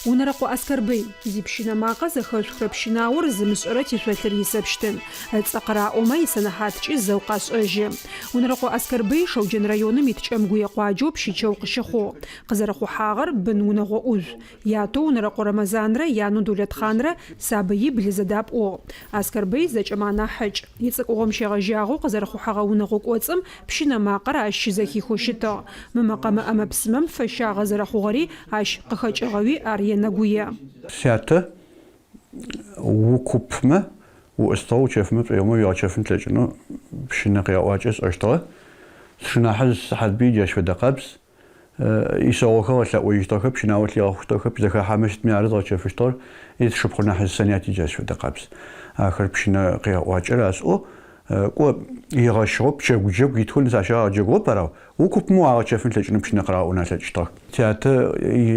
Унэрэкъо Аскэрбый. Зипщынэ макъэ зэхэшъухрэ пщынаор зымышӏэрэ тишъолъыр исэпщтын. Ыцӏэ къыраӏомэ, исэнэхьаткӏи зэу къашӏэжьы. Унэрэкъо Аскэрбый Шэуджэн районым ит Кӏэмгуе къуаджэу Пщычэу къыщыхъугъ. Къызэрыхъухьагъэр бын унэгъо ӏужъу. Ятэу Унэрэкъо Рэмэзанрэ янэу Долэтхъанрэ сабыибл зэдапӏугъ. Аскэрбый зэкӏэмэ анахьыкӏ. Ицӏыкӏугъом щегъэжьагъэу къызэрыхъухьэгъэ унэгъо кӏоцӏым пщынэ макъэр ащ щызэхихэу щытыгъ. Мы мэкъэмэ ӏэмэ-псымэм фэщагъэ зэрэхъугъэри ащ къыхэкӏыгъэуи ар енэгуе. Сятэ укупмэ, уӏыстыгъэу учэфымэ пшӏоигъомэ уигъэчэфын плъэкӏынэу пщынэ къегъэӏуакӏэ ышӏэщтыгъэ. Сшынахьыжъ Сыхьатбый джащ фэдэ къабз. Ишъэогъухэр ыгъэлъэӏожьыщтыгъэхэп, пщынао лъигъэхъущтыгъэхэп, зэхахьэмэ щытми ары зыгъэчэфыщтыгъэр. Сшыпхъу нахьыжъ Саняти джащ фэдэ къабз. Ахэр пщынэ къегъэӏуакӏэр ашӏэу, кӏо, егъэщыгъэу пчэгу джэгу итхэу нысащэ агъэджэгугъэп, ар ау укупмэ уагъэчэфын лъэкӏынэу пщынэ къырагъэӏон алъэкӏыщтыгъэх. Тятэ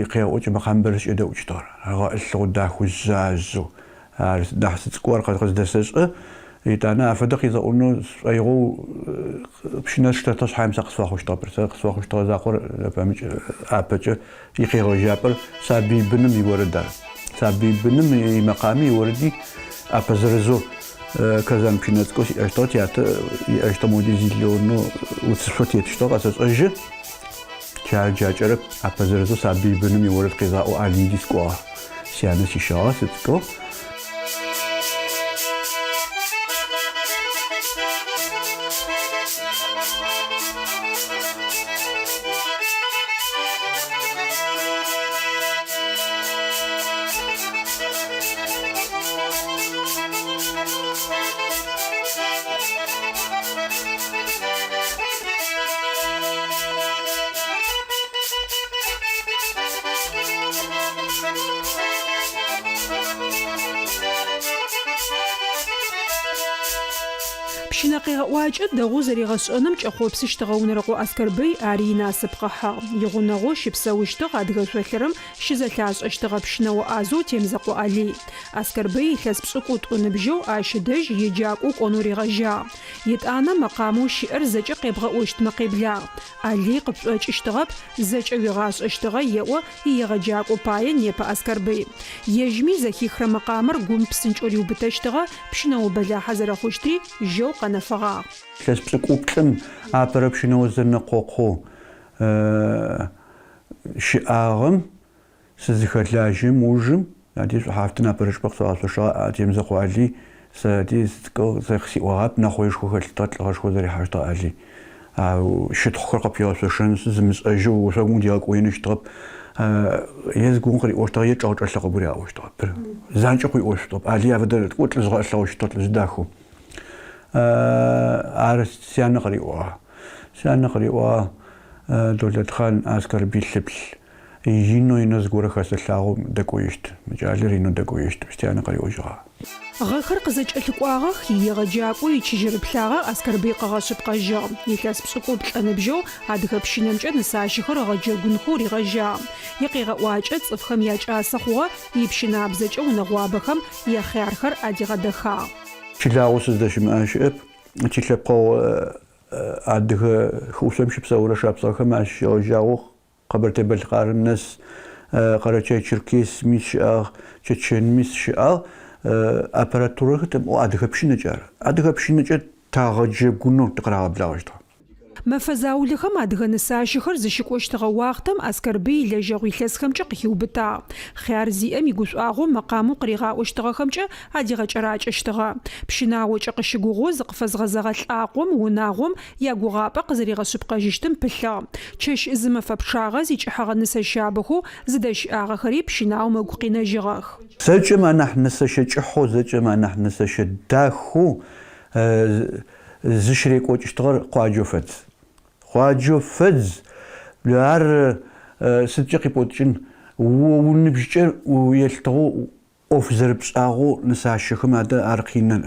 икъегъэӏокӏэ мэкъамэ бэрэ сыкӏэдэӏукӏыщтыгъэр. Гъэӏылъыгъэу, дахэу, жъажъэу. Ар нахь сыцӏыкӏоу ар къыздэсэшӏэ. Етӏанэ афэдэ къезгъэӏонэу сшӏоигъоу пщынэ сштэтыгъ шъхьаем сэ къысфэхъущтыгъэп. Сэ къысфэхъущтыгъэ закъор нэпэмыкӏ ӏапэкӏэ икъегъэжьапӏэр сабый быным иорэд ары. Сабый быным имэкъами иорэди ӏэпэ зырызэу казан пщынэ цӏыкӏоу сиӏэщтыгъэ, тятэ иӏэщтыгъэ моди зеленэу уцышъо тетыщтыгъэ къэсэшӏэжьы. Джар джакӏэрэп ӏэпэ зырызэу сабый быным иорэд къезгъаӏоу Алыйди сыкӏогъагъ. Сянэ сищагъэ сыцӏыкӏугъ. Пщынэ къегъэӏуакӏэ дэгъоу зэригъэшӏэным кӏэхъопсыщтыгъэ Унэрэкъо Аскэрбый ари инасып къыхьыгъ. Игъунэгъоу щыпсэущтыгъ адыгэ шъолъырым щызэлъашӏэщтыгъэ пщынэо ӏазэу Темзэкъо Алый. Аскэрбый илъэс пшӏыкӏутӏу ыныбжьэу ащ ыдэжь еджакӏоу кӏонэу ригъэжьагъ. Етӏанэ мэкъамэу щыӏэр зэкӏэ къебгъэӏощтмэ къеблагъ. Алый къыпшӏокӏыщтыгъэп, зэкӏэ уигъашӏэщтыгъэ, еӏо иегъэджакӏо пае непэ Аскэрбый. Ежьми зэхихрэ мэкъамэр гум псынкӏэу риубытэщтыгъэ, пщынэо бэлахьэ зэрэхъущтри жьэу къэнэфэгъагъ. Илъэс пшӏыкӏуплӏым апэрэ пщынэо зэнэкъокъоу щыӏагъэм сызыхэлажьэм ужым, ади шӏухьафтын апэрэ чӏыпӏэ къысфагъэшъошэгъэ Темзэкъо Алый сэ ади сыцӏыкӏугъ, сэ къысиӏогъап, нэхъоишхо хэлъыгъ, лӏыгъэшхо зэрихьащтыгъ Алый. Ау щытхъухэр къыпфигъэшъошэн зымышӏэжьэу ошъогум удигъэкӏоенэу щытыгъэп. Е зыгорэм къыриӏощтыгъэ, е чӏэгъчӏэлъэу къыбгуригъаӏощтыгъэп. Занкӏэу къыуиӏошъущтыгъэп. Алый афэдэ лӏы лӏыжъ гъэӏылъыгъэу щытыгъ, лӏыжъ дахэу. Ар сянэ къыриӏогъагъ. Сянэ къыриӏогъагъ, Долэтхъан Аскэрбый лъыплъ. Инэу, инэу зыгорэ хэсэлъагъоу дэкӏоещт. Мы кӏалэр инэу дэкӏоещт, сянэ къыриӏожьыгъагъ. Гъэхэр къызэкӏэлъыкӏуагъэх, иегъэджакӏо ичыжьэрыплъагъэ Аскэрбый къыгъэшъыпкъэжьыгъ. Илъэс пшӏыкӏуплӏ ыныбжьэу адыгэ пщынэмкӏэ нысащэхэр ыгъэджэгунхэу ригъэжьагъ. Икъегъэӏуакӏэ цӏыфхэм якӏасэ хъугъэ, ипщынабзэкӏэ унэгъуабэхэм яхъярхэр адигъэдэхагъ. Чылагъоу сыздэщымыӏэн щыӏэп. Тилъэпкъэгъу адыгэ хыӏушъом щыпсэурэ шапсыгъэхэм ащегъэжьагъэу Къэбэртэе-Бэлъкъарым нэс, Къэрэчай-Черкесми сыщыӏагъ, Чэчэнми сыщыӏагъ. Аппаратурэхэр тэмыӏэу адыгэ пщынэкӏэ ары. Адыгэ пщынэкӏэ тагъэджэгунэу тыкъырагъэблагъэщтыгъ. Мэфэ заулэхэм адыгэ нысащэхэр зыщыкӏощтыгъэ уахътэм Аскэрбый илэжьэгъу илъэсхэмкӏэ къыхиубытагъ. Хъяр зиӏэм игушӏуагъо мэкъамэу къыригъаӏощтыгъэхэмкӏэ адигъэкӏэракӏэщтыгъэ. Пщынаокӏэ къыщыгугъэу зыкъыфэзгъэзэгъэ лӏакъом, унагъом ягугъапӏэ къызэригъэшъыпкъэжьыщтым пылъыгъ. Чэщ-зымэфэ пчъагъэ зикӏыхьэгъэ нысэщабэхэу зыдэщыӏагъэхэри пщынаом ыгу къинэжьыгъэх. Зэкӏэм анахь нысэщэ кӏыхьэу, зэкӏэм анахь нысэщэ дахэу зыщырекӏокӏыщтыгъэр къуаджэу Фэдз. Къуаджэу Фэдз, ар сыдкӏэ къипӏотыкӏын, о уныбжькӏэ елъытыгъэу ӏоф зэрыпшӏагъэу нысащэхэм адэ ар къины.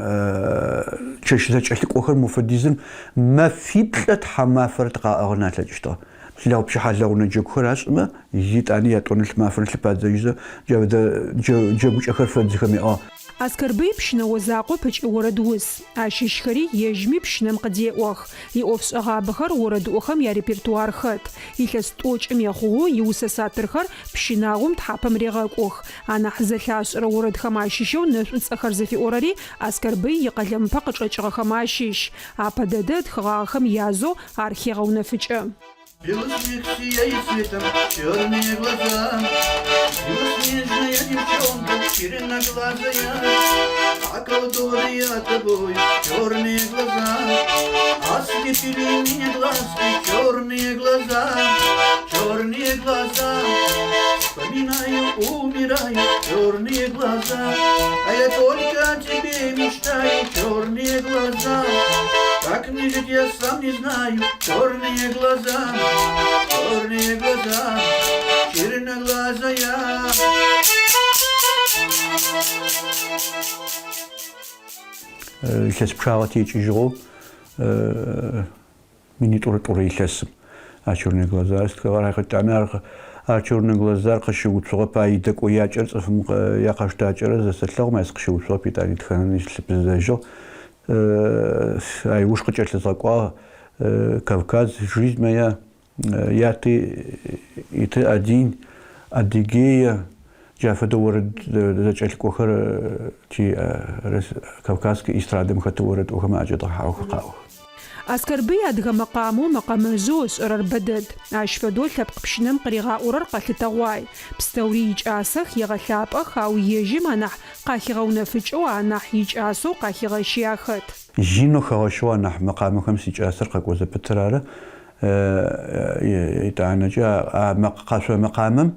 Чэщ зэкӏэлъыкӏохэр мо фэдизым мэфиплӏэ тхьамафэрэ тыкъаӏыгъын алъэкӏыщтыгъ. Пчыхьэ лэгъунэ джэгухэр ашӏымэ, етӏани ятӏонэрэ мафэрэ лъыпадзэжьызэ, джа фэдэ джэгукӏэхэр Фэдзхэм яӏагъ. Аскэрбый пщынэо закъоп ыкӏи орэдус. Ащыщхэри ежьми пщынэм къыдеӏох. Иӏофшӏэгъабэхэр орэдыӏохэм ярепертуар хэт. Илъэс тӏокӏым ехъугъэу иусэ сатырхэр пщынагъом тхьапэм регъэкӏух. Анахь зэлъашӏэрэ орэдхэм ащыщэу Нэшӏуцӏэхэр зыфиӏорэри Аскэрбый икъэлэмыпэ къычӏэкӏыгъэхэм ащыщ. Апэ дэдэ ытхыгъагъэхэм язэу ар хегъэунэфыкӏы. Белый снег сияет светом, черные глаза. Белоснежная девчонка, черноглазая, Околдованная тобой, черные глаза. Ослепили меня глазки, черные глаза, черные глаза. Вспоминаю, умираю, черные глаза. А я только о тебе мечтаю, черные глаза. Как мне жить, я сам не знаю, черные глаза, черные глаза, черноглазая. Илъэс пчъагъэ текӏыжьыгъэу минитӏурэ тӏурэ илъэсым а Черные глазар стхыгъэр етӏанэ ар а Черные глазар къыщыуцугъэп, а идэкӏоякӏэр цӏыфым якъэштакӏэрэ зэсэлъэгъум ай сыкъыщыуцугъэп, етӏани тхэным сылъыпызэжьыгъ. Ай ыуж къыкӏэлъызгъэкӏуагъ Кавказ, жизнь моя, я ты и ты один, Адыгея, джа фэдэ орэд зэкӏэлъыкӏохэр ти Кавказскэ эстрадэм хэтэу орэдыӏохэм аӏэкӏэдгъэхьагъэхэр къаӏох. Аскэрбый адыгэ мэкъамэу, мэкъэмэжъэу ышӏэрэр бэдэд. Ащ фэдэу лъэпкъ пщынэм къыригъаӏорэр къэлъытэгъуай. Пстэури икӏасэх, егъэлъапӏэх, ау ежьым анахь къахигъэунэфыкӏэу, анахь икӏасэу къахигъэщи ахэт. Инэу хэгъэщыгъэу анахь мэкъамэхэм сикӏасэр къэкӏо зэпытыр ары. Етӏанэкӏэ а къэшъо мэкъамэм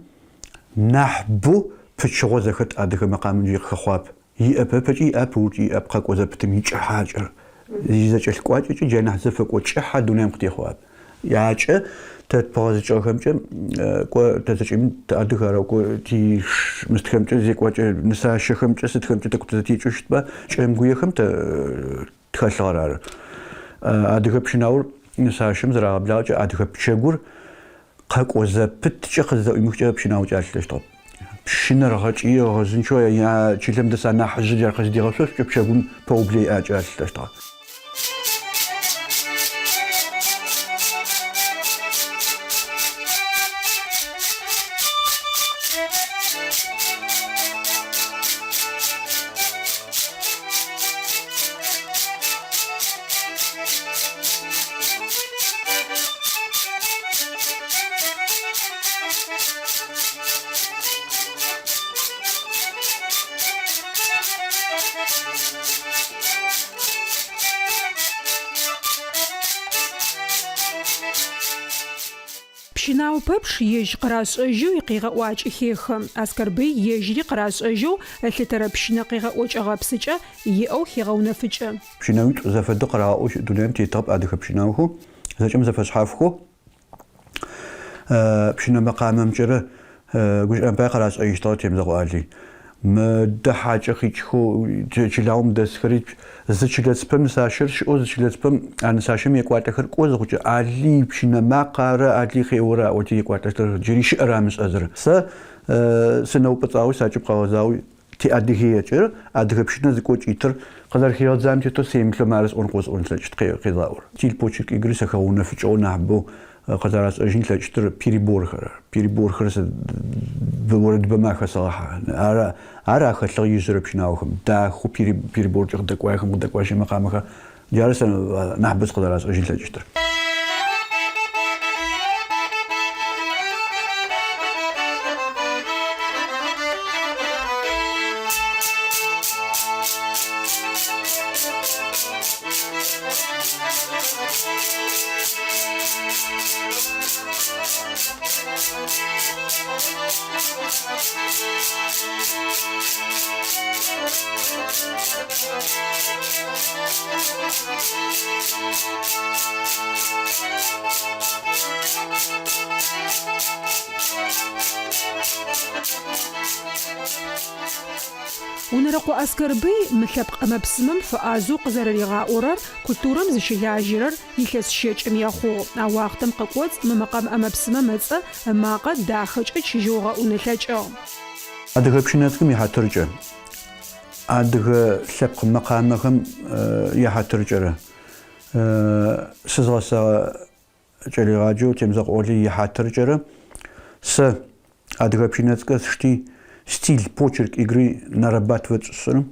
нахь бэу пычыгъо зэхэт адыгэ мэкъамэм джыри къыхэхъуап. Иӏэп, ыпэкӏи иӏэп, ыужкӏи иӏэп, къэкӏо зэпытым икӏыхьакӏэр. Изэкӏэлъыкӏуакӏэкӏэ джы анахь зэфэкӏо кӏыхьэ дунаим къытехъугъэп. Якӏэ тэ тпыгъэзыкӏыгъэхэмкӏэ, кӏо тэ зэкӏэми тыадыг арэу кӏо ти мыстхэмкӏэ зекӏуакӏэ нысащэхэмкӏэ сытхэмкӏэ тӏэкӏу тызэтекӏэу щытба, кӏэмгуехэм тэ тхэлъыгъэр ары. Адыгэ пщынаур нысащэм зырагъэблагъэкӏэ адыгэ пчэгур къэкӏо зэпыткӏэ къызызэӏуимыхкӏэ пщынаукӏэ алъытэщтыгъэп. Пщынэр гъэкӏые гъэжъынчэу я чылэм дэс анахьыжъыр джар къызыдигъэшъошъукӏэ пчэгум пэублэ иӏакӏэ алъытэщтыгъэ. Пщынао пэпчъ ежь къырашӏэжьэу икъегъэӏуакӏи хехы. Аскэрбый ежьыри къырашӏэжьэу ылъытэрэ пщынэ къегъэӏокӏэ гъэпсыкӏэ иӏэу хегъэунэфыкӏы. Пщынэуитӏу зэфэдэу къырагъэӏоу щыӏ дунаим тетыгъэп адыгэ пщынаохэу, зэкӏэм зэфэшъхьафхэу пщынэ мэкъамэмкӏэрэ гущыӏэм пае къырашӏэжьыщтыгъэ Темзэкъо Алый. Мыдэ хьакӏэ къикӏхэу чылагъом дэсхэри зы чылэ цыпэм нысащэр щыӏэу зы чылэ цыпэм а нысащэм екӏуалӏэхэр кӏо зыхъукӏэ Алый пщынэ макъ ары Алый къеорэ аӏоти екӏуалӏэщтыгъэх джыри щыӏэр амышӏэзэрэ. Сэ сынэупӏыцӏагъэуи сакӏыб къэгъэзагъэуи Ти Адыгеекӏэ адыгэ пщынэ зыкӏокӏ итыр къызэрхигъэдзам тетэу семыплъэу мары сӏон къосӏон слъэкӏыт къезгъаӏор. Стиль почерк игры сэ хэгъэунэфыкӏыгъэу нахьыбэу къызэрашӏэжьын лъэкӏытыр переборхэр ары. Переборхэр сэ орэдыбэмэ ахэсэгъэхьэ. Ар ар ахэлъыгъ ижъырэ пщынаохэм. Дахэу переборкӏэ къыдэкӏуаехэм къыдэкӏуащэ мэкъамэхэр. Джары сэ нахьыбэу сыкъызэрашӏэжьын лъэкӏыщтыр. Унэрэкъо Аскэрбый мы лъэпкъ ӏэмэ-псымэм фэӏазэу къызэрэригъаӏорэр культурэм зыщылажьэрэр илъэс щэкӏым ехъугъ. А уахътэм къыкӏоцӏ мы мэкъэмэ ӏэмэ-псымэм ыцӏэ, ымакъэ дахэкӏэ чыжьэу ыгъэӏун ылъэкӏыгъ. Адыгэ пщынэ цӏыкӏум ихьатыркӏэ, адыгэ лъэпкъ мэкъамэхэм яхьатыркӏэрэ сызгъэсэгъэ Кӏэлэегъаджэу Темзэкъо Алый ихьатыркӏэрэ сэ адыгэ пщынэ цӏыкӏэр сшти, стиль, почерк игры нарабатывать сшӏырэ,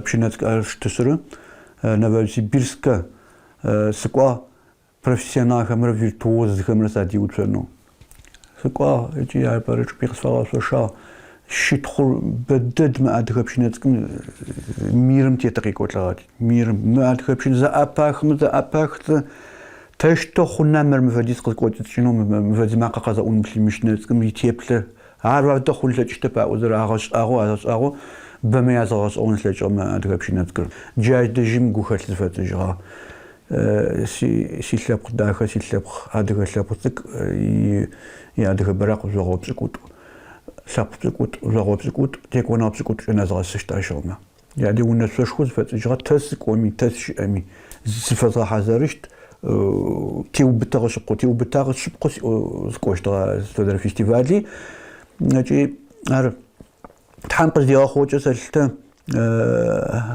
пщынэ цӏыкӏэр сштышъырэ, Новосибирскэ сыкӏуагъ профессионалхэмрэ виртуозхэмрэ садиуцонэу. Сыкӏуагъ ыкӏи апэрэ чӏыпӏи къысфагъэшъошагъ. Щытхъур бэдэд мы адыгэ пщынэ цӏыкӏум мирым теты къекӏолӏэгъэ мирым. Мы адыгэ пщынэ зэӏэпахмэ зэӏэпахзэ тэщтэу хъуна мыр мы фэдиз къызкӏоцӏыкӏынэу, мы фэдиз макъэ къэзыгъэӏун пщынэ цӏыкӏум итеплъэ. Ар адэ хъун ылъэкӏыщтэп аӏозэ агъэшӏагъоу агъэшӏагъоу бэмэ язгъэгъэшӏэгъон слъэкӏыгъ мы адыгэ пщынэ цӏыкӏур. Джащ дэжьым гухэлъ зыфэтшӏыжьыгъагъ. Силъэпкъ дахэ, силъэпкъ адыгэ лъэпкъ цӏыкӏу иадыгэ быракъ жъогъо пшӏыкӏутӏу, лъэпкъ пшӏыкӏутӏу, жъогъо пшӏыкӏутӏу, текӏоныгъэ пшӏыкӏутӏукӏэ нэзгъэсыщт ащыгъумэ. Яди унэшъошхо зыфэтшӏыжьыгъэ тэ сыкӏоми, тэ сыщыӏэми, зыфэзгъэхьазырыщт, теубытэгъэ шъыпкъэу, теубытагъэ шъыпкъэу сиӏэу сыкӏощтыгъэ сыд фэдэрэ фестивали. Ыкӏи ар Тхьэм къыздигъэхъугъэкӏэ сэлъытэ,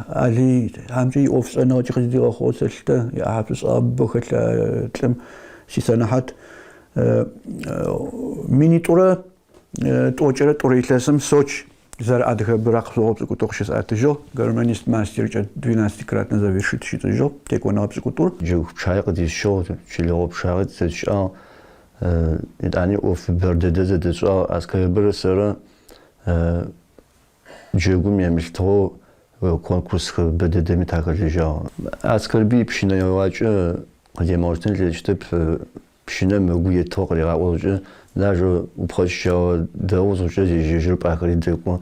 Алый Тхьэмкӏэ иӏофшӏэныгъэкӏи къыздигъэхъугъэу сэлъытэ, иӏахьышӏушӏагъэ бэу хэлъ лӏым сисэнэхьат. Минитӏурэ тӏокӏырэ тӏурэ илъэсым Сочи зэрэ адыгэ быракъ жъогъо пшӏыкӏутӏу къыщысӏэтыжьыгъ, гармонист-мастеркӏэ двенадцатикратно завершить щытшӏыжьыгъ текӏоныгъэ пшӏыкӏутӏур. Джэгу пчъагъи къыдисщыгъ, чылэгъо пчъагъи тызэдыщыӏагъ, етӏани ӏофыбэр дэдэ зэдэтшӏагъ Аскэрбыйрэ сэрэ. Джэгум емылъытыгъэу конкурсхэр бэ дэдэми тахэлэжьагъ. Аскэрбый пщынэ еуакӏэ къыдемыгъэштэн ылъэкӏыщтэп, пщынэм ыгу етыгъэу къыригъаӏо зыхъукӏэ, даже упхъэчыщагъэ дэгъу зыхъукӏэ зежьэжьырэ пӏахэри дэкӏо.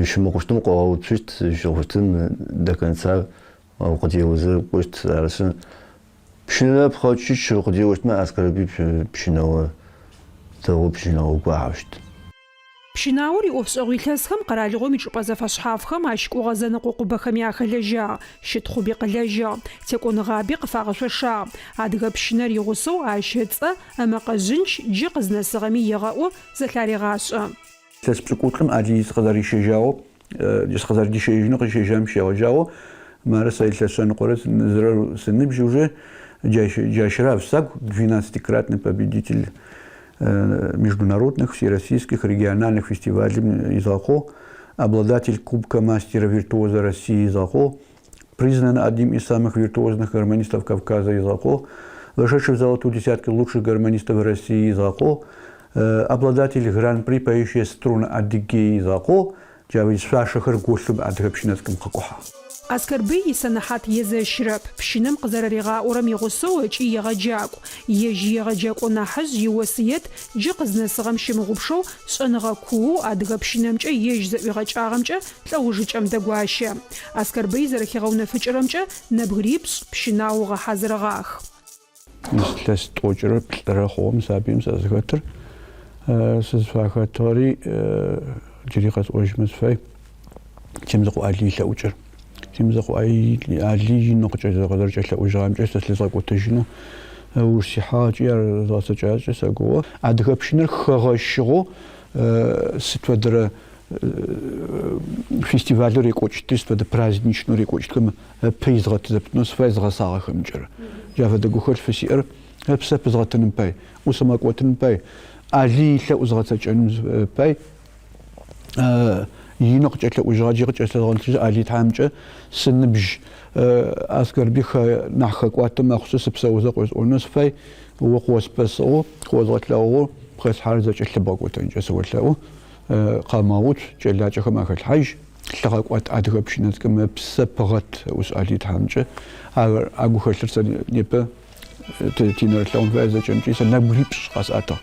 Щымыхъущтым къыгъэуцущт, щыхъущтым до конца укъыдеозэ кӏощт. Арышъы, Пщынэ пхъэчыч къыдеощтмэ Аскэрбый пщынэо дэгъу пщынэо гуахьэу щыт. Пщынаор иӏофшӏэгъу илъэсхэм къэралыгъом ичӏыпӏэ зэфэшъхьафхэм ащыкӏогъэ зэнэкъокъубэхэми ахэлэжьагъ, щытхъуби къылэжьыгъ, текӏоныгъаби къыфагъэшъошагъ. Адыгэ пщынэр игъусэу ащ ыцӏэ, ымэкъэ жъынч джы къызнэсыгъэми егъэӏу, зэлъарегъашӏэ. Илъэс пшӏыкӏуплӏым Алый сыкъызэрищэжьагъэу, сыкъызэрэдищэжьынэу къызщежьам щегъэжьагъэу, мары сэ илъэс шъэныкъорэ зырэ сыныбжь уже, джащ рафсагу, двенадцатикратный победитель международных, всероссийских, региональных фестивалей изгъэхъугъ, обладатель Кубка мастера-виртуоза России изгъэхъугъ, признан одним из самых виртуозных гармонистов Кавказа изгъэхъугъ, вошедший в золотую десятку лучших гармонистов России изгъэхъугъ, обладатель Гран-при «Поющие струны Адыгеи» изгъэхъугъ, джа шъуашэхэр голъэу адыгэ пщынэ цӏыкӏум къыкӏухьагъ. Аскэрбый исэнэхьат езэщырэп, пщынэм къызэрэригъаӏорэм игъусэу ыкӏи егъэджакӏу. Ежь иегъэджэкӏо нахьыжъ иосыет джы къызнэсыгъэм щымыгъупшэу шӏэныгъэ куоу адыгэ пщынэмкӏэ ежь зэӏуигъэкӏагъэмкӏэ лӏэужыкӏэм дэгуащэ. Аскэрбый зэрэхигъэунэфыкӏырэмкӏэ, нэбгырипшӏ пщынаоу ыгъэхьазырыгъах. Илъэс тӏокӏырэ плӏырэ хъугъэм сабыим сызыхэтыр, сызфахэтыгъэри джыри къэсӏожьмэ сыфай, Темзэкъо Алый илъэӏукӏэр. Темзэкъо Алый инэу къызэрэкӏэлъэӏужьыгъэмкӏэ сэ слъызгъэкӏотэжьынэу ыуж сихьагъ ыкӏи ар згъэцэкӏагъэкӏэ сэгугъэ. Адыгэ пщынэр хэгъэщыгъэу сыд фэдэрэ фестивалэу рекӏокӏыщтри, сыд фэдэ праздничнэу рекӏокӏыщтхэм ыпэ изгъэт зэпытынэу сыфай згъэсагъэхэмкӏэрэ. Джа фэдэ гухэлъ фысиӏэр ыпсэ пызгъэтыным пай, ӏусымгъэкӏотыным пай, Алый илъэӏу згъэцэкӏэным пай, инэу къыкӏэлъэӏужьыгъэ джы къыкӏэлъызгъэнтыжьы Алый тхьамыкӏэ сыныбжь Аскэрбый нахь хэкӏуатэ мэхъушъы сыпсэузэ къыосӏонэу сыфай, о къыоспэсыгъэу, къыозгъэлъэгъугъэу пхэслъхьарэр зэкӏэ лъыбгъэкӏотэнкӏэ сыолъэӏу. Къэмыгъэуцу, кӏэлакӏэхэм ахэлъхьажь, лъыгъэкӏуат адыгэ пщынэ цӏыкӏум ыпсэ пыгъэт ыӏошъ Алый тхьамыкӏэ. А гухэлъыр сэ непэ тинэрылъэгъун фае зэкӏэмкӏи сэ нэбгырипшӏ къэсӏэтыгъ.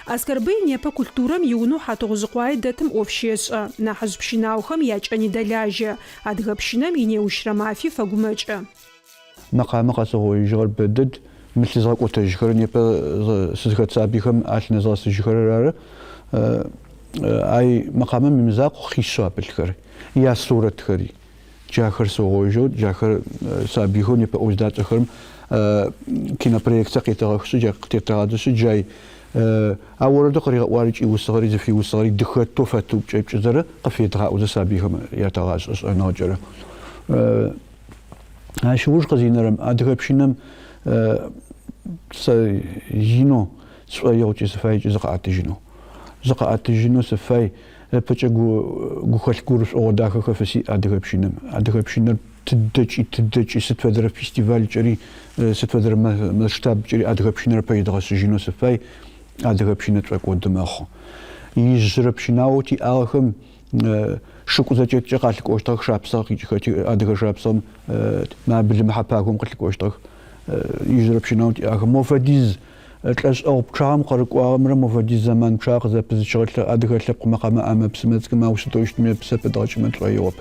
Аскэрбый непэ культурэм и Унэу Хьатыгъужъыкъуае дэтым ӏоф щешӏэ, нахьыжъ пщынаохэм якӏэни дэлажьэ, адыгэ пщынэм инеущрэ мафи фэгумэкӏы. Мэкъамэ къэсыугъоижьыгъэр бэдэд, мы лъызгъэкӏотэжьхэрэр непэ сызхэт сабыйхэм алъынэзгъэсыжьыхэрэр ары. Ай мэкъамэм имызакъоу хъишъэу апылъхэр, ясурэтхэри. Джахэр сыугъоижьэу, джахэр сабыйхэу непэ ӏоф зыдатшӏэхэрэм кинопроекцие къетэгъэхышъы, джа къытетэгъадзэшъы, джай а орэдэу къыригъэӏуагъэр ыкӏи усыгъэри зыфиусыгъэри дыхэтэу фэтыупкӏэпкӏызэрэ къыфедгъаӏозэ сабыйхэм ятэгъашӏэ шӏэныгъэкӏэрэ. Ащ ыуж къызинэрэм адыгэ пщынэм сэ инэу сшӏоигъу ыкӏи сыфай ыкӏи зыкъыӏэтыжьынэу. Зыкъыӏэтыжьынэу сыфай. Ыпэкӏэ гухэлъ гурышӏогъо дахэхэр фысиӏ адыгэ пщынэм. Адыгэ пщынэр тыдэкӏи, тыдэкӏи, сыд фэдэрэ фестивалькӏэри, сыд фэдэрэ масштабкӏэри адыгэ пщынэр ыпэ идгъэшъыжьынэу сыфай, адыгэ пщынэр тшӏокӏоды мэхъу. Ижъырэ пщынаоу тиӏагъэхэм шыкӏу зэкӏэткӏэ къалъыкӏощтыгъэх, Шапсыгъэ къикӏыхэти, адыгэ Шапсыгъэм Былымыхьэ Пагом къылъыкӏощтыгъэх. Ижъырэ пщынаоу тиӏагъэхэм мо фэдиз Лӏэшӏэгъу пчъагъэм къырыкӏуагъэмрэ мо фэдиз зэман пчъагъэ къызэпызычыгъэ адыгэ лъэпкъ мэкъэмэ ӏэмэ-псымэ цӏыкӏум ау сыдэу щытми ыпсэ пыдгъэкӏымэ тшӏоигъоп.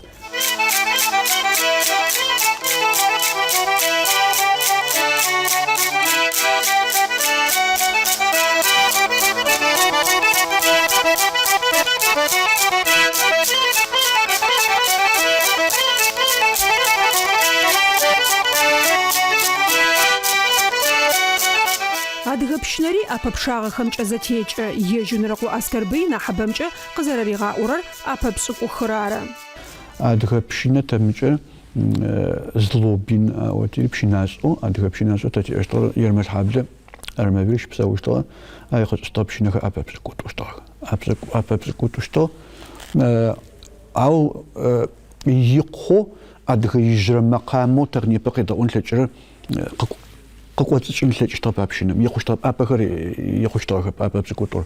Адыгэ пщынэри ӏэпэ пчъагъэхэмкӏэ зэтекӏы, ежь Унэрэкъо Аскэрбый нахьыбэмкӏэ къызэрэригъаӏорэр ӏэпэ пшӏыкӏухыр ары. Адыгэ пщынэ тэмыкӏэ Злобин аӏоти, пщынашӏэу, адыгэ пщынашӏэу тэ тиӏэщтыгъэр Ермэлхьаблэ Армавир щыпсэущтыгъэ, ай къышӏыщтыгъэ пщынэхэр ӏэпэ пшӏыкӏутӏущтыгъэх. ӏэпэ пшӏыкӏутӏущтыгъ. Ау икъоу адыгэ ижъырэ мэкъамэу тэ непэ къедгъэӏон тлъэкӏырэр къыкӏоцӏыкӏын ылъэкӏыщтыгъэп а пщынэм, икъущтыгъэп, ӏапэхэр икъущтыгъэхэп, ӏэпэ пшӏыкӏутӏур.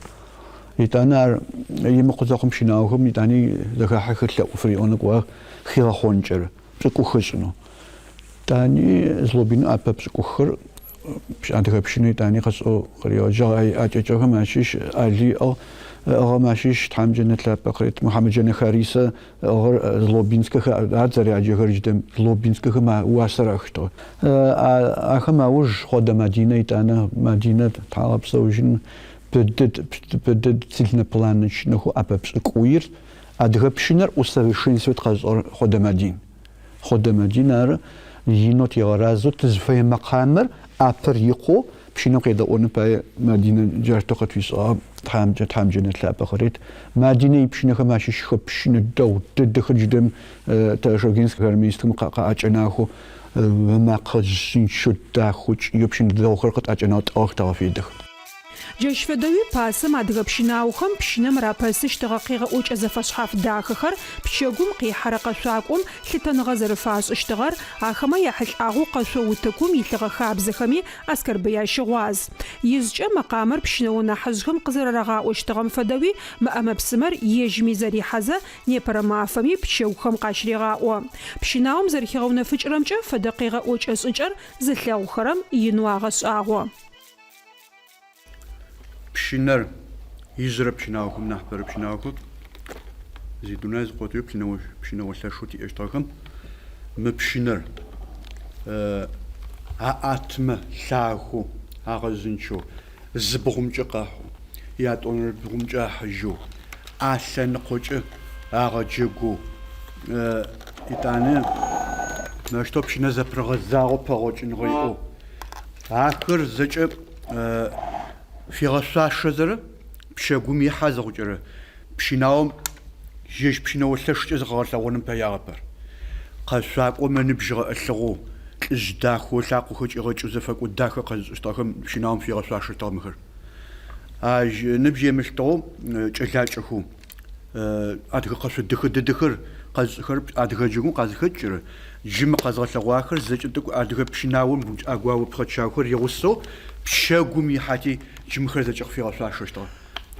Етӏанэ ар имыкъу зэхъум пщынаохэм етӏани зэхахьэхэр лъэӏу фыриӏонэу кӏуагъэх хигъэхъонкӏэрэ, пшӏыкӏух ышӏынэу. Етӏани Злобиным ӏэпэ пшӏыкӏухыр адыгэ пщынэ етӏани къышӏэу къыригъэжьагъ. Ай ӏэкӏэкӏыгъэхэм ащыщ Али ыӏыгъ, ыӏыгъэм ащыщ Тхьэм джэнэт лъапӏэ къырет Мухьамэджэнэ Харисэ ыӏыгъыр Злобинскэхэр, ар зэряджэхэр джыдэм Злобинскэхэм а уасэр рахыщтыгъэ. Ахэм ауж Хъодэ Мадинэ етӏанэ Мадинэ тхьагъэпсэужьын бэдэд, бэдэд цельнопланочнэхэу ӏэпэ пшӏыкӏуир адыгэ пщынэр усовершенствовать къэзышӏыгъэр Хъодэ Мадин. Хъодэ Мадин ары инэу тигъэразэу тызыфэе мэкъамэр ӏапэр икъоу пщынэм къедэӏоным пае Мадинэ джаущтэу къытфишӏыгъагъ, Тхьамкӏэ Тхьэм джэнэт лъапӏэ къырет. Мадинэ ипщынэхэм ащыщхэ пщынэ дэгъу дэдэхэр джыдэм тэ Шогенскэ гармонисткэм къаӏэкӏэнахэу ымакъэ жъынчэу дахэу кӏыеу пщынэ дэгъухэр къытӏэкӏэнагъ тӏыгъэх тэгъэфедэх. Джащ фэдэуи пасэм адыгэ пщынаохэм пщынэм рапэсыщтыгъэ къегъэӏокӏэ зэфэшъхьаф дахэхэр пчэгум къихьэрэ къэшъуакӏом лъытэныгъэ зэрэфашӏыщтыгъэр, ахэмэ яхьылӏагъэу къэшъо утыкум илъыгъэ хабзэхэми Аскэрбый ащыгъуаз. Ижъкӏэ мэкъамэр пщынэо нахьыжъхэм къызэрэрагъаӏощтыгъэм фэдэуи мы ӏэмэ-псымэр ежьми зэрихьэзэ непэрэ мафэми пчэгухэм къащырегъаӏо. Пщынаом зэрэхигъэунэфыкӏырэмкӏэ, фэдэ къегъэӏокӏэ шӏыкӏэр зылъэгъухэрэм инэу агъэшӏагъо. Пщынэр, ижъырэ пщынаохэм, нахьыпэрэ пщынаохэм, зидунай зыкъотыжьэу пщынэо, пщынэо лъэшэу тиӏэщтыгъэхэм мы пщынэр аӏатмэ, лъагэу, агъэжъынчэу, зы бгъумкӏэ къахьэу, ятӏонэрэ бгъумкӏэ ахьыжьэу, ӏалъэныкъокӏэ агъэджэгоу, етӏанэ мырэущтэу пщынэ зэпырыгъэзагъэу пэгъокӏыныгъэ иӏэу, Ахэр зэкӏэ фигъэшъуашэзэрэ пчэгум ихьэ зыхъукӏэрэ пщынаом ежь пщынэо лъэшкӏэ зыкъыгъэлъэгъоным пэягъэп ар. Къэшъуакӏом ыныбжь гъэӏылъыгъэу, лӏыжъ дахэу, ылъакъохэр кӏигъэкӏэу зэфэкӏо дахэ къэзышӏыщтыгъэхэм пщынаом фигъэшъуашэщтыгъэ мыхэр. Ащ ыныбжь емылъытыгъэу кӏэлакӏэхэу Адыгэ къэшъо дэхэ дэдэхэр къэзышӏыхэрэр адыгэ джэгум къазыхэкӏырэ, джы мы къэзгъэлъэгъуахэр зэкӏэ тӏэкӏу адыгэ пщынаом ӏэгуао пхъэчаухэр игъусэу пчэгум ихьати, джы мыхэр зэкӏэ къыфигъэшъуашэщтыгъэ.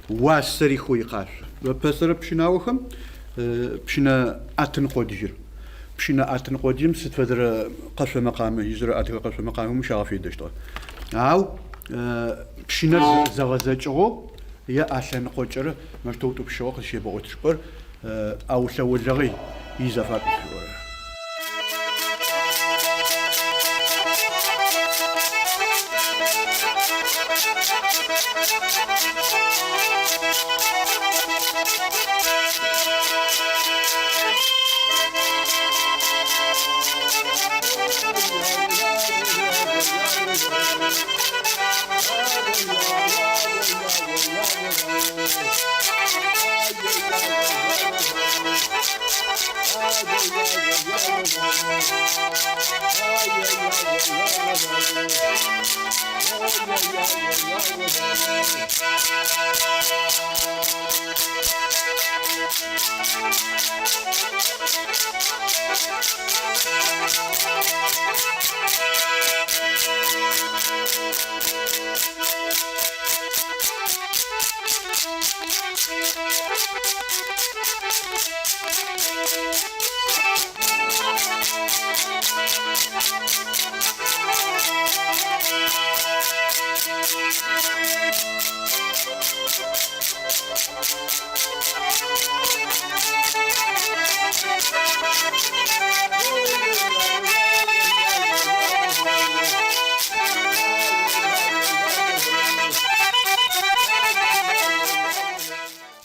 Уасэ рихэу икъашъо. Пэсэрэ пщынаохэм пщынэ ӏэтын къодыир. Пщынэ ӏэтын къодыим сыд фэдэрэ къэшъо мэкъамэ, ижъырэ адыгэ къэшъо мэкъамэхэм щагъэфедэщтыгъэ. Ау пщынэр зэгъэзэкӏыгъэу. Е а лъэныкъокӏэрэ моущтэу утӏупщыгъэу къызщебгъот чӏыпӏэр Аулъэ Олэгъэй изэфакӏу зыфиӏорэр.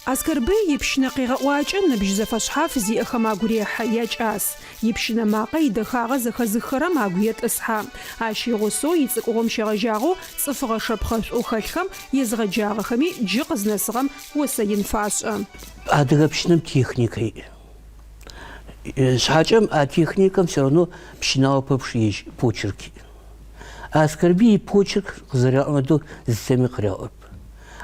Аскэрбый ипщынэ къегъэӏуакӏэ ныбжь зэфэшъхьаф зиӏэхэм агу рехьы, якӏас. Ипщынэ макъэ идэхагъэ зэхэзыххэрэм агу етӏысхьэ. Ащ игъусэу ицӏыкӏугъом щегъэжьагъэу цӏыфыгъэ шэпхъэшӏоу хэлъхэм езыгъэджагъэхэми джы къызнэсыгъэм осэ ин фашӏы. Адыгэ пщынэм техникэ иӏ. Шъхьакӏэм а техникэм все равно пщынао пэпчъ ежь почерк иӏ. Аскэрбый ипочерк къызэраӏом фэдэу зыцэми къыраӏорэп.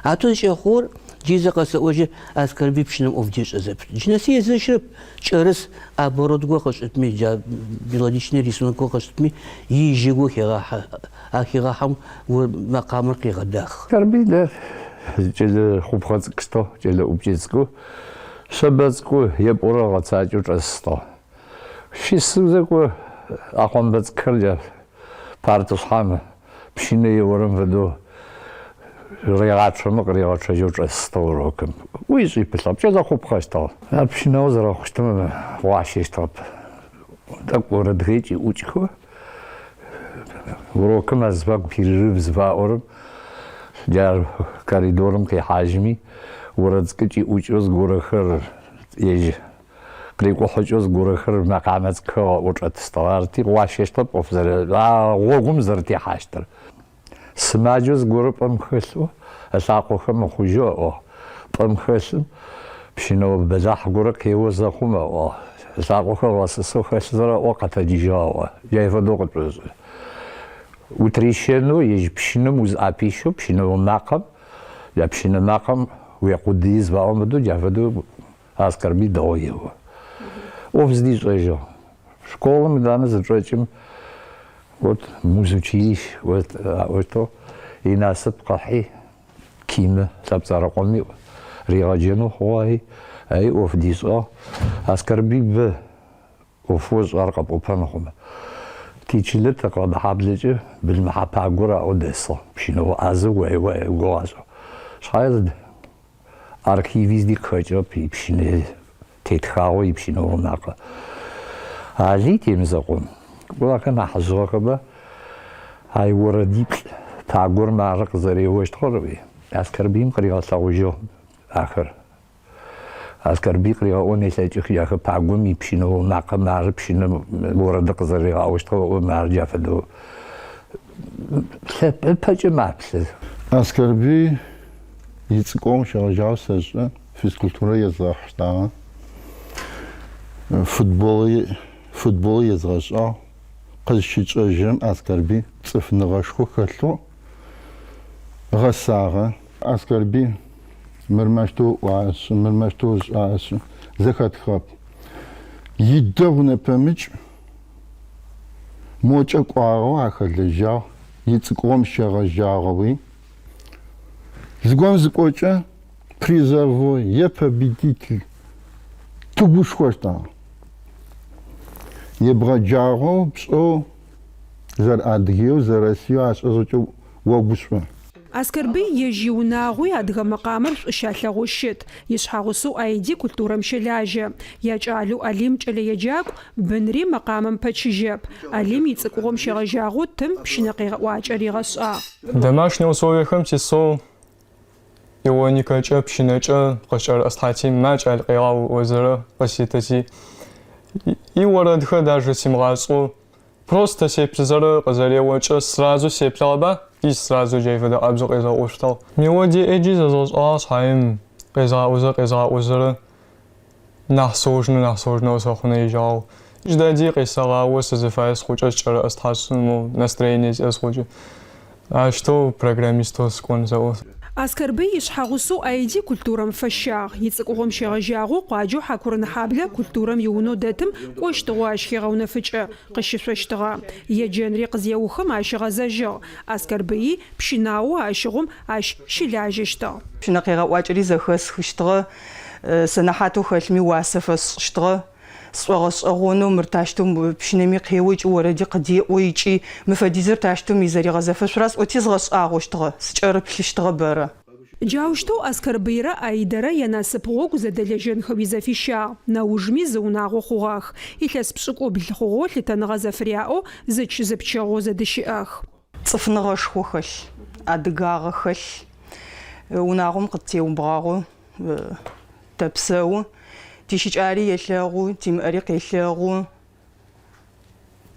А то зыкӏэхъугъэр, джы зэ къэсэӏожьы, Аскэрбый пщынэм ӏоф дешӏэ зэпыт. Джы нэси езэщырэп, кӏэрыс оборот горэ къышӏытми, джа мелодичный рисунок горэ къышӏытми, ижьы горэ хегъахьэ, а хигъахьэм мэкъамэр къегъэдахэ. Аскэрбый дэ кӏэлэ хъупхъэ цӏыкӏущтыгъ, кӏэлэ ӏупкӏэ цӏыкӏу, шъэбэ цӏыкӏу, епӏорэр ыгъэцакӏэу чӏэсыщтыгъ. Щысэу зэкӏо ӏэхъомбэ цӏыкӏухэр джа партышъхьэм пщынэ еорэм фэдэу регъачъэмэ къыригъэчъэжьэу чӏэсыщтыгъ урокым. ӏуи шӏи пылъыгъэп, кӏэлэ хъупхъэщтыгъ. Ар пщынао зэрэхъущтым гъуащэщтыгъэп. Тӏэкӏу орэдхэри кӏиӏукӏхэу урокым азыфагу перерыв зыфаӏорэм джар коридорым къихьажьми орэд цӏыкӏу кӏиӏукӏэу зыгорэхэр ежь Къырикӏухьыкӏэу зыгорэхэр мэкъамэ цӏыкӏухэр ыгъэӏоу чӏэтыщтыгъ. Арыти, гъуащэщтыгъэп ӏоф зэрэ, а гъогум зэрэтехьащтыр. Сымаджэу зыгорэ пӏэм хэлъэу, ылъакъохэр мыхъужьэу ыӏуагъ. Пӏэм хэлъым пщынэо бэлахь горэ къео зэхъум ыӏуагъ. Ылъакъохэр ыгъэсысэу хэлъ зэрэӏо къэтэджыжьыгъ ыӏуагъ. Джай фэдэу къытшӏошӏы. Утырищэнэу ежь пщынэм узыӏэпищэу пщынэо макъэм, джа пщынэ макъэм уекъудыи зыфаӏорэм фэдэу, джа фэдэу Аскэрбый дэгъоу ео. ӏоф зыдишӏэжьыгъ. Школым етӏанэ зычӏэкӏым, вот музучилищ вот аӏощтыгъ, инасып къыхьи, Кимэ Лъэпцӏэрыкъоми ригъэджэнэу хъугъэ, ари ӏоф дишӏагъ. Аскэрбый бэ ӏофэу ышӏагъэр къэпӏопэн хъумэ. Тичылэ Тэкъэбхьаблэкӏэ Былымыхьэ Пагор аӏоу дэсыгъ, пщынэо ӏазэу уай-уай игугъу ашӏыгъ. Шъхьае Архиви зи къыхэкӏыгъэп ипщынэ тетхагъэу ипщынэо макъэ. Алый Темзэкъом, кӏо ахэр нахьыжъыгъэхэба, ай орэдиплӏ Пагор мары къызэреощтыгъэр ыӏуи, Аскэрбыим къыригъэлъэгъужьыгъ ахэр. Аскэрбый къыригъэӏон елъэкӏых джахэр Пагом ипщынэо макъэ мары пщынэм орэдыр къызэригъаӏощтыгъэр ыӏо мары джа фэдэу ыпэкӏэ маплъэ. Аскэрбый Ицӏыкӏугъом щегъэжьагъэу сэшӏэ, физкультурэ езгъэхьыщтагъэ, футбол езгъэшӏагъ. Къызщытшӏэжьырэм Аскэрбый цӏыфныгъэшхо хэлъэу гъэсагъэ. Аскэрбый мыр мэщтэу ыӏуагъэшъ, мыр мэщтэу ышӏагъэшъ, зэхэтхыгъэп. Идэгъу нэпэмыкӏ мокӏэ кӏуагъэу ахэлэжьагъ, ицӏыкӏугъом щегъэжьагъэуи. Зыгорэм зыкӏокӏэ призовой е победитель тыгушхощтыгъ. Ебгъэджагъэу пшӏэу зэрэ Адыгееу, зэрэ Россиеу ашӏэ зыкӏэ огушӏо. Аскэрбый ежь иунагъуи адыгэ мэкъамэр шӏу щалъэгъоу щыт. Ишъхьэгъусэу Аиди культурэм щэлажьэ. Якӏалэу Алим кӏэлэеджакӏу, бынри мэкъамэм пэчыжьэп. Алим ицӏыкӏугъом щегъэжьагъэу тым пщынэ къегъэӏуакӏэ ригъэшӏагъ. Домашней условиехэм сисэу ионикэкӏэ, пщынэкӏэ къыскӏэрыӏыстхьати, ма кӏал къегъау ыӏозэрэ къыситыти, иорэдхэр даже симыгъашӏэу Просто сеплъызэрэ къызэреокӏэ сразу сеплъыгъэба и сразу джай фэдэ къабзэу къезгъэӏошъутыгъ. Мелодие ӏэджи зэзгъэшӏагъ шъхьаем къезгъаӏозэ къезгъаӏозэрэ нахь сложнэу нахь сложнэу къысфэхъунэу ежьагъ. Джыдэди къесэгъао сызыфае схъукӏэ скӏэрэӏыстхьашъ моу настроение сиӏэ схъукӏэ. Ащтэу программистэу сыкӏон сэӏо. Аскэрбый ишъхьэгъусэу Аиди культурэм фэщагъ. Ицӏыкӏугъом щегъэжьагъэу къуаджэу Хьакурынэхьаблэ культурэм и Унэу дэтым кӏощтыгъэу ащ хегъэунэфыкӏы, къыщышъощтыгъэ. Еджэнри къызеухым ащ ыгъэзэжьыгъ. Аскэрбыий пщынаоу ащыгъум ащ щылажьэщтыгъ. Пщынэ къегъэӏуакӏэри зэхэсхыщтыгъэ, сэнэхьатэу хэлъми уасэ фэсшӏыщтыгъэ. Сшӏогъэшӏэгъонэу мыр тащтэу пщынэми къео ыкӏи орэди къыдеӏо ыкӏи мы фэдизыр тащтэу ми зэригъэзэфэшъура сӏоти згъэшӏагъощтыгъэ, сыкӏэрыплъыщтыгъэ бэрэ. Джаущтэу Аскэрбыйрэ Аидэрэ янасып гъогу зэдэлэжьэнхэуи зэфищагъ, нэужми зы унагъо хъугъэх. Илъэс пшӏыкӏубл хъугъэу лъытэныгъэ зэфыряӏэу зыч-зыпчэгъоу зэдыщыӏэх. Цӏыфныгъэшхо хэлъ, адыгагъэ хэлъ, унагъом къыттеубгъагъэу Тэпсэу, тищыкӏари елъэгъу, тимыӏэри къелъэгъу.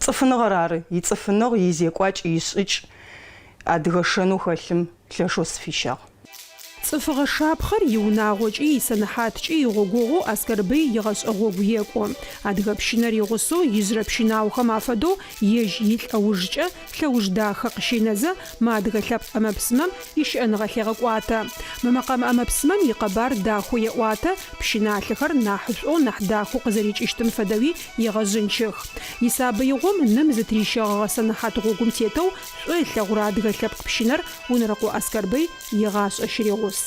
Цӏыфыныгъэр ары, ицӏыфыныгъ, изекӏуакӏ, ишӏыкӏ, адыгэ шэнэу хэлъым лъэшэу сыфищагъ. Цӏыфыгъэ шапхъэр иунагъокӏи исэнэхьаткӏи игъогогъоу Аскэрбый игъэшӏэ гъогу екӏу. Адыгэ пщынэр игъусэу ижъырэ пщынаохэм афэдэу ежь илӏэужкӏэ лъэуж дахэ къыщинэзэ, мы адыгэ лъэпкъ ӏэмэ-псымэм ищыӏэныгъэ лъегъэкӏуатэ. Мы мэкъэмэ ӏэмэ-псымэм икъэбар дахэу еӏуатэ, пщыналъэхэр нахьышӏоу, нахь дахэу къызэрикӏыщтым фэдэуи егъэжъынчых. Исабыигъом ным зытырищэгъэгъэ сэнэхьат гъогум тетэу шӏу ылъэгъурэ адыгэ лъэпкъ пщынэр Унэрэкъо Аскэрбый игъашӏэ щыригъус.